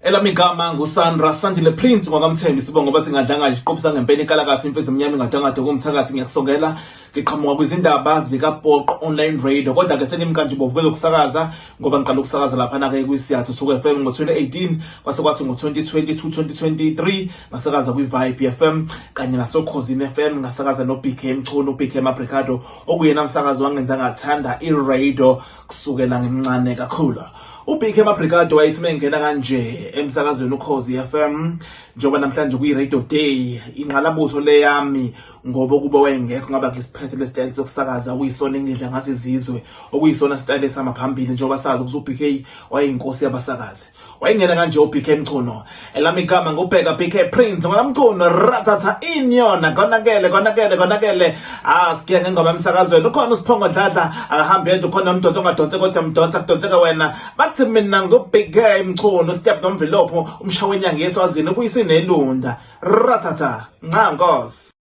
Elami igama nguSandra Sandile Prince ngwakamthembi sibongo bathi ngadlanga isiqophu sangempela inkalakathi imfezi emnyama ingadangade kumthakathi ngiyakusongela ngiqhamuka kwizindaba zikaPoqo Online Radio kodwa ke sengimkantshubovu kwezokusakaza ngoba ngiqala ukusakaza laphana ke kwiSiyathu FM ngo-2018 kwase kwathi ngo-2022 2023 ngasakaza kwi-Vibe FM kanye nasoKhozini FM ngasakaza no-BK Mchunu uBK Mabricado okuyena msakazo wangenza ngathanda i-radio kusukela ngimncane kakhulu. UBK Mabrigado wayethi mengena kanje emsakazweni uKhozi FM njengoba namhlanje kuyi-radio day ingqalabutho leyami ngoba ukuba wayengekho ngaba ngisiphethe lesitayela sokusakaza okuyisona engidla ngaso izizwe okuyisona sitayela esihamba phambili njengoba sazi ukuthi uBK wayeyinkosi yabasakazi. Wayengena kanje uBK Mchunu elami igama ngubheka BK Prince ngwakamchunu rathatha inyona konakele konakele konakele ah sigiya ngengoma emsakazweni ukhona uSiphongo Dladla akahambi yedwa ukhona umdonso ongadonse kodwa mdonsa kudonseka wena bathi mina nguBK Mchunu step nomvilopho umshawenyanga yeswazini ubuyise nelunda rathatha nca nkosi.